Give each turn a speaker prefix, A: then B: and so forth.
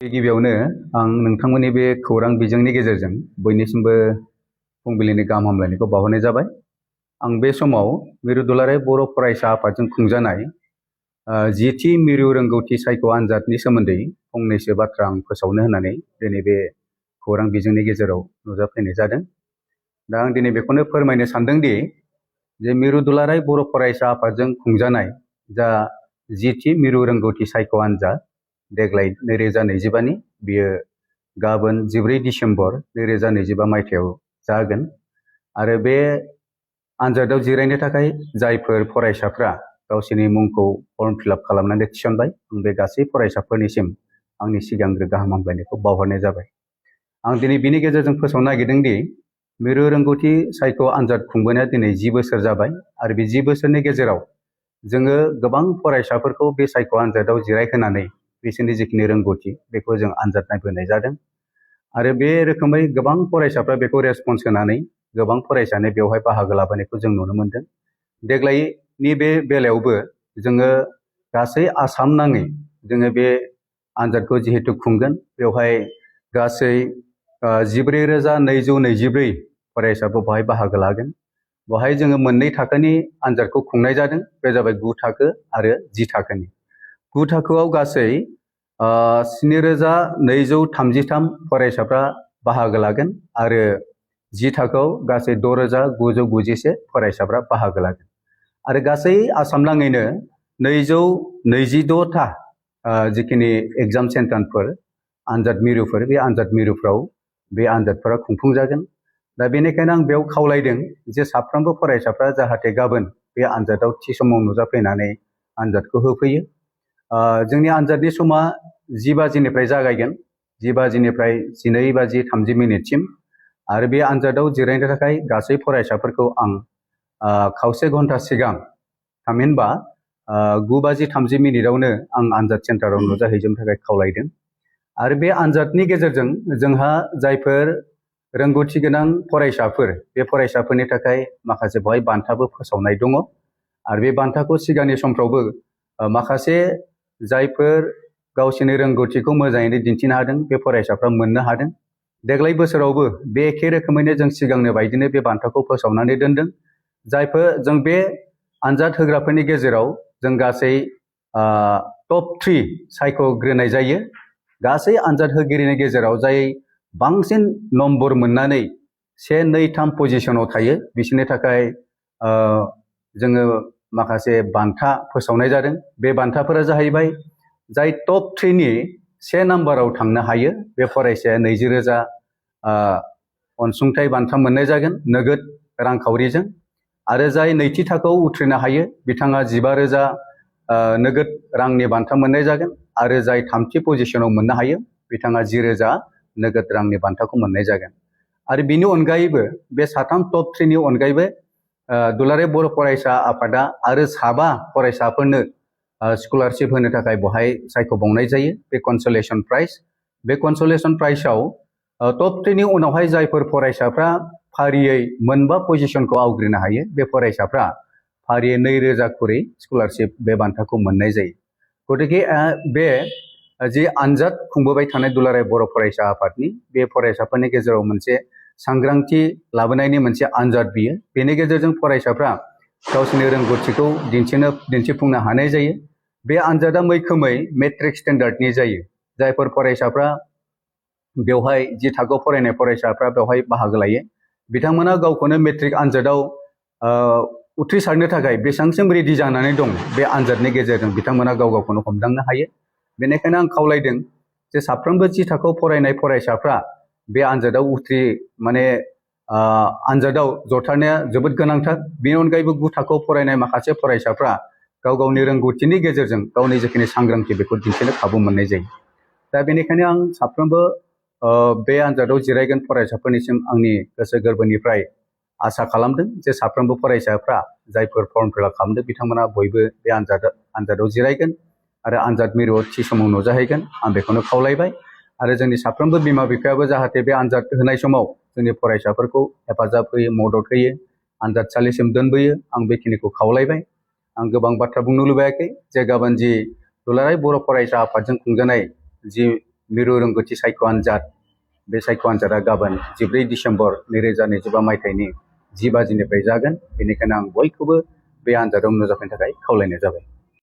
A: गिबियावनो आं नोंथांमोननि बे खौरां बिजोंनि गेजेरजों बयनिसिमबो फुंबिलिनि गाहाम हामलायनायखौ बावहरनाय जाबाय। आं बे समाव मिरु दुलाराय बर' फरायसा आफादजों खुंजानाय 10थि मिरु रोंगौथि सायख' आनजादनि सोमोन्दै फंनैसो बाथ्रा आं फोसावनो होननानै दिनै बे खौरां बिजोंनि गेजेराव नुजाफैनाय जादों। दा आं दिनै बेखौनो फोरमायनो सानदोंदि जे मिरु दुलाराय बर' फरायसा आफादजों खुंजानाय जा 10थि मिरु रोंगौथि सायख' आनजाद देग्लाय 2025नि बियो गाबोन 14 डिसेम्बर 2025 मायथाइयाव जागोन। आरो बे आनजादाव जिरायनो थाखाय जायफोर फरायसाफ्रा गावसोरनि मुंखौ फर्म फिलआप खालामनानै थिसनबाय, बे गासै फरायसाफोरनिसिम आंनि सिगांग्रो गाहाम हामलायनायखौ बावहरनाय जाबाय। आं दिनै बिनि गेजेरजों फोसावनो नागिरदों दि मिरु रोंगौथि सायख' आनजाद खुंबोनाया दिनै 10 बोसोर जाबाय आरो बे 10 बोसोरनि गेजेराव जोङो गोबां फरायसाफोरखौ बे सायख' आनजादाव जिरायहोनानै बिसोरनि जिखिनि रोंगौथि बेखौ जों आनजाद नायबोनाय जादों। आरो बे रोखोमै गोबां फरायसाफ्रा बेखौ रेसपन्स होनानै गोबां फरायसायानो बेवहाय बाहागो लाबोनायखौ जों नुनो मोनदों। देग्लायनि बे बेलायावबो जोङो गासै आसाम नाङै जोङो बे आनजादखौ जिहेतु खुंगोन, बेवहाय गासै 14,224 फरायसाफोर बेवहाय बाहागो लागोन। बेवहाय जोङो मोननै थाखोनि आनजादखौ खुंनाय जादों, बे जाबाय 9 थाखो आरो 10 थाखोनि। 9 थाखोआव गासै 7,233 फरायसाफ्रा बाहागो लागोन आरो 10 थाखोआव गासै 6,991 फरायसाफ्रा बाहागो लागोन। आरो गासै आसाम नाङैनो 226टा जिखिनि एग्जाम सेन्टारफोर, आनजाद मिरुफोर, बे आनजाद मिरुफ्राव बे आनजादफोरा खुंफुंजागोन। दा बेनिखायनो आं बेयाव खावलायदों जे साफ्रोमबो फरायसाफ्रा जाहाथे गाबोन बे आनजादाव थि समाव नुजाफैनानै आनजादखौ होफैयो। जोंनि आनजादनि समा 10 बाजिनिफ्राय जागायगोन, 10 बाजिनिफ्राय 12:30 आरो बे आनजादाव जिरायनो थाखाय गासै फरायसाफोरखौ आं खावसे घन्टा सिगां, थामहिनबा 9:30 आं आनजाद सेन्टाराव नुजाहैजोबनो थाखाय खावलायदों। आरो बे आनजादनि गेजेरजों जोंहा जायफोर रोंगौथि गोनां फरायसाफोर, बे फरायसाफोरनि थाखाय माखासे बेवहाय बान्थाबो फोसावनाय दङ। आरो बे बान्थाखौ सिगांनि समफ्रावबो माखासे जायफोर गावसोरनि रोंगौथिखौ मोजाङैनो दिन्थिनो हादों बे फरायसाफ्रा मोननो हादों। देग्लाय बोसोरावबो बे एखे रोखोमैनो जों सिगांनो बायदिनो बे बान्थाखौ फोसावनानै दोनदों। जायफोर जों बे आनजाद होग्राफोरनि गेजेराव जों गासै टप 3 सायख'ग्रोनाय जायो। गासै आनजाद होगिरिनि गेजेराव जाय बांसिन नम्बर मोननानै 1, 2, 3 पजिशनाव थायो, बिसोरनि थाखाय जोङो माखासे बान्था फोसावनाय जादों। बे बान्थाफोरा जाहैबाय जाय टप 3 नि 1 नाम्बाराव थांनो हायो, बे फरायसाया 20,000 अनसुंथाइ बान्था मोननाय जागोन नोगोद रांखावरिजों। आरो जाय नैथि थाखोआव उथ्रिनो हायो, बिथाङा 15,000 नोगोद रांनि बान्था मोननाय जागोन। आरो जाय थामथि पजिशनाव मोननो हायो, बिथाङा 10,000 नोगोद रांनि बान्थाखौ मोननाय जागोन। आरो बिनि अनगायैबो बे साथाम टप 3 नि अनगायैबो दुलाराय बर' फरायसा आफादा आरो 7 फरायसाफोरनो स्कलारशिप होनो थाखाय बेवहाय सायख'बावनाय जायो, बे कनसलेसन प्राइज। बे कनसलेसन प्राइजआव टप 3 नि उनावहाय जायफोर फरायसाफ्रा फारियै मोनबा पजिशनखौ आवग्रिनो हायो, बे फरायसाफ्रा फारियै 2,000 खरै स्कलारशिप बे बान्थाखौ मोननाय जायो। गतिके बे जि आनजाद खुंबोबाय थानाय दुलाराय बर' फरायसा आफादनि बे फरायसाफोरनि गेजेराव मोनसे सांग्रांथि लाबोनायनि मोनसे आनजाद बियो। बेनि गेजेरजों फरायसाफ्रा गावसोरनि रोंगौथिखौ दिन्थिफुंनो हानाय जायो। बे आनजादा मैखोमै मेट्रिक स्टेन्डार्डनि जायो। जायफोर फरायसाफ्रा बेवहाय 10 थाखोआव फरायनाय फरायसाफ्रा बेवहाय बाहागो लायो, बिथांमोना गावखौनो मेट्रिक आनजादाव उथ्रिसारनो थाखाय बेसेबांसिम रेडि जानानै दं, बे आनजादनि गेजेरजों बिथांमोना गावखौनो हमदांनो हायो। बेनिखायनो आं खावलायदों जे साफ्रोमबो 10 थाखोआव फरायनाय फरायसाफ्रा बे आनजादाव आनजादाव जथारनाया जोबोद गोनांथार। बेनि अनगायैबो 9 थाखोआव फरायनाय माखासे फरायसाफ्रा गाव गावनि रोंगौथिनि गेजेरजों गावनि जिखिनि सांग्रांथि बेखौ दिन्थिनो खाबु मोननाय जायो। दा बेनिखायनो आं साफ्रोमबो बे आनजादाव जिरायगोन फरायसाफोरनिसिम आंनि गोसो गोरबोनिफ्राय आसा खालामदों जे साफ्रोमबो फरायसाफ्रा जायफोर फर्म फिलआप खालामदों बिथांमोना बयबो बे आनजादाव जिरायगोन आरो आनजाद मिरुआव थि समाव नुजाहैगोन, आं बेखौनो खावलायबाय। आरो जोंनि साफ्रोमबो बिमा बिफायाबो जाहाथे बे आनजाद होनाय समाव जोंनि फरायसाफोरखौ हेफाजाब होयो, मदद होयो, आनजादसालिसिम दोनबोयो, आं बेखिनिखौ खावलायबाय। आं गोबां बाथ्रा बुंनो लुबैयाखै जे गाबोन जि दुलाराय बर' फरायसा आफादजों खुंजानाय जि मिरु रोंगौथि सायख' आनजाद बे सायख' आनजादा गाबोन 14 डिसेम्बर 2025 मायथाइनि 10 बाजिनिफ्राय जागोन। बेनिखायनो आं बयखौबो बे आनजादाव नुजाफैनो थाखाय खावलायनाय जाबाय।